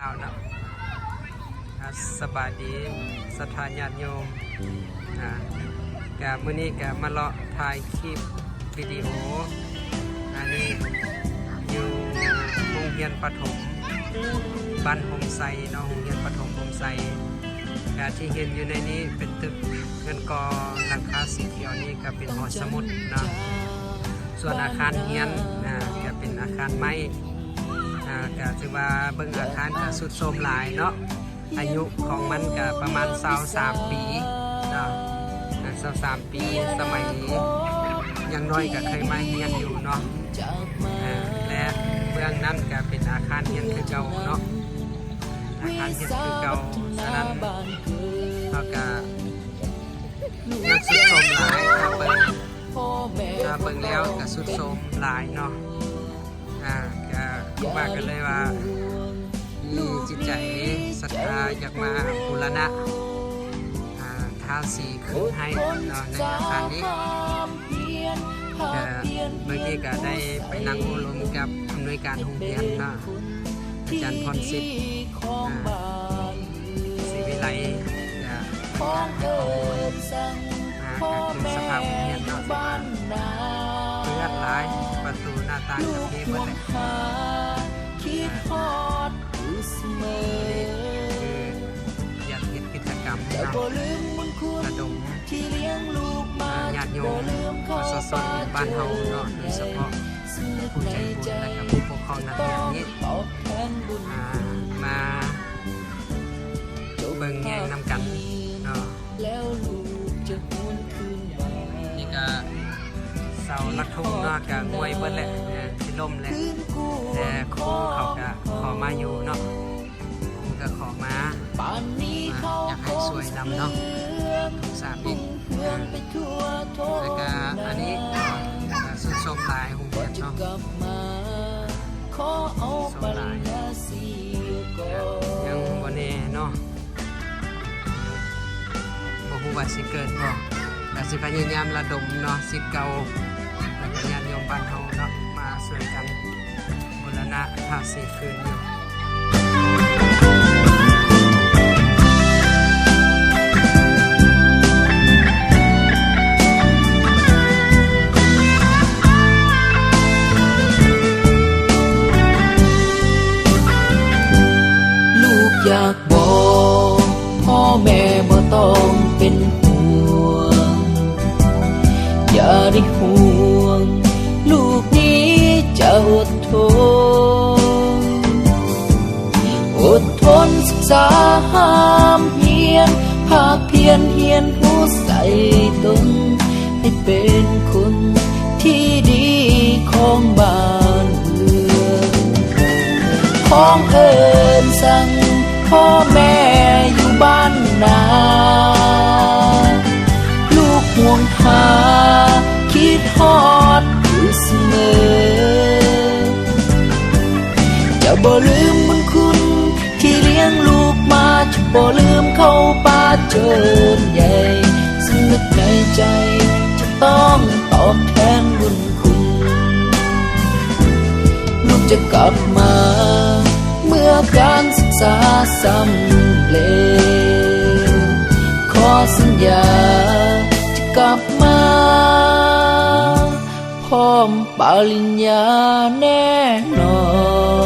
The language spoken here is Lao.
ເອົາເນາະ ອ່າ ສະບາຍດີສັດທາຍາດໂຍມ ອ່າ ກະມື້ນີ້ກະມາເລາະຖ່າຍຄລິບວິດີໂອ ອັນນີ້ຢູ່ໂຮງຮຽນປະຖົມບ້ານຮົ່ມໄຊເນາະ ໂຮງຮຽນປະຖົມຮົ່ມໄຊ ກະທີ່ເຫັນຢູ່ໃນນີ້ເປັນຕຶກເຮືອນກໍຫຼັງຄາສີຂຽວນີ້ກະເປັນຫໍສະໝຸດເນາະ ສ່ວນອາຄານຮຽນ ອ່າ ກະເປັນອາຄານໄມ້ ອ່າ ກະຖືວ່າເບິ່ງອາຄານກະຊຸດໂຊມຫຼາຍເນາະ ອາຍຸຂອງມັນກະປະມານຊາວສາມປີເນາະ ຊາວສາມປີ ສະໄໝຍັງນ້ອຍກະເຄີຍມາຮຽນຢູ່ເນາະ ແລະເບື້ອງນັ້ນກະເປັນອາຄານຮຽນຄືເກົ່າເນາະ ອາຄານຮຽນຄືເກົ່າ ສະນັ້ນເຮົາກະຍັງຊຸດໂຊມຫຼາຍ ຖ້າເບິ່ງ ຖ້າເບິ່ງແລ້ວກະຊຸດໂຊມຫຼາຍເນາະ ອ່າ ກະຄູບາກະເລີຍວ່າມີຈິດໃຈສັດທາຢາກມາບູລະນະ ອ່າ ທາສີຄືນໃຫ້ເນາະ ໃນອາຄານນີ້ ກະເມື່ອກີ້ກະໄດ້ໄປນັ່ງໂອ້ລົມກັບອຳນວຍການໂຮງຮຽນເນາະ ອາຈານພອນສິດ ອ່າ ສີວິໄລ ກະເພິ່ນກະໃຫ້ຂໍ້ມູນມາ ກະຄືສະພາບໂຮງຮຽນເນາະ ທີ່ວ່າເປື້ອນຫຼາຍ ປະຕູໜ້າຕ່າງກະເພເບິດແຫຼະ ອ່າ ນີ້ຄືຢາກເຮັດກິດຈະກຳເນາະ ລະດົມ ອ່າ ຍາດໂຍມປະຊາຊົນບ້ານເຮົາເນາະ ໂດຍສະເພາະຜູ້ໃຈບຸນ ແລະກະຜູ້ປົກຄອງນັກຮຽນນີ້ ອ່າ ມາເບິ່ງແຍງນຳກັນເນາະ ນີ້ກະເສົາຫຼັກທຸງເນາະ ກະງ່ວຍເບິດແຫຼະ ຊິລົ້ມແຫຼະ ແຕ່ຄູເຂົາກະຂໍມາຢູ່ເນາະ ຄູກະຂໍມາ ອ່າ ຢາກໃຫ້ຊ່ວຍນຳເນາະ ທຸງສາມເອງ ແລ້ວກະອັນນີ້ ອ່າ ຊຸດໂຊມຫຼາຍ ໂຮງຮຽນເນາະ ໂຊມຫຼາຍ ຍັງບໍ່ແນ່ເນາະ ບໍ່ຮູ້ວ່າຊິເກີດບໍ່ ກະຊິພະຍາຍາມລະດົມເນາະ ສິດເກົ່າ ແລ້ວກະຍາດໂຍມບ້ານເຮົາເນາະ ມາຊ່ວຍກັນ ບູລະນະທາສີຄືນຢູ່ ລູກຢາກບອກ ພໍ່ແມ່ບໍ່ຕ້ອງເປັນຫ່ວງ ຢ່າໄດ້ຫ່ວງ ລູກນີ້ຈະອົດ ທົນ ອົດທົນສຶກສາຮ່ຳຮຽນ ພາກພຽນຮຽນຮູ້ໃສ່ຕົນ ໃຫ້ເປັນຄົນທີ່ດີຂອງບ້ານເມືອງ ຂອງເອີ້ນສັງພໍ່ແມ່ຢູ່ບ້ານນາ ລູກຫ່ວງຫາຄິດຮອດຢູ່ສະເໝີ ຈະບໍ່ລືມບຸນຄຸນທີ່ລ້ຽງລູກມາ ຈະບໍ່ລືມເຂົ້າປ່າຈົນໃຫຍ່ ສຳນຶກໃນໃຈຈະຕ້ອງຕອບແທນບຸນຄຸນ ລູກຈະກັບມາເມື່ອການສຶກສາສຳເລັດ ຂໍສັນຍາຈະກັບມາ ພ້ອມປະລິນຍາແນ່ນອນ.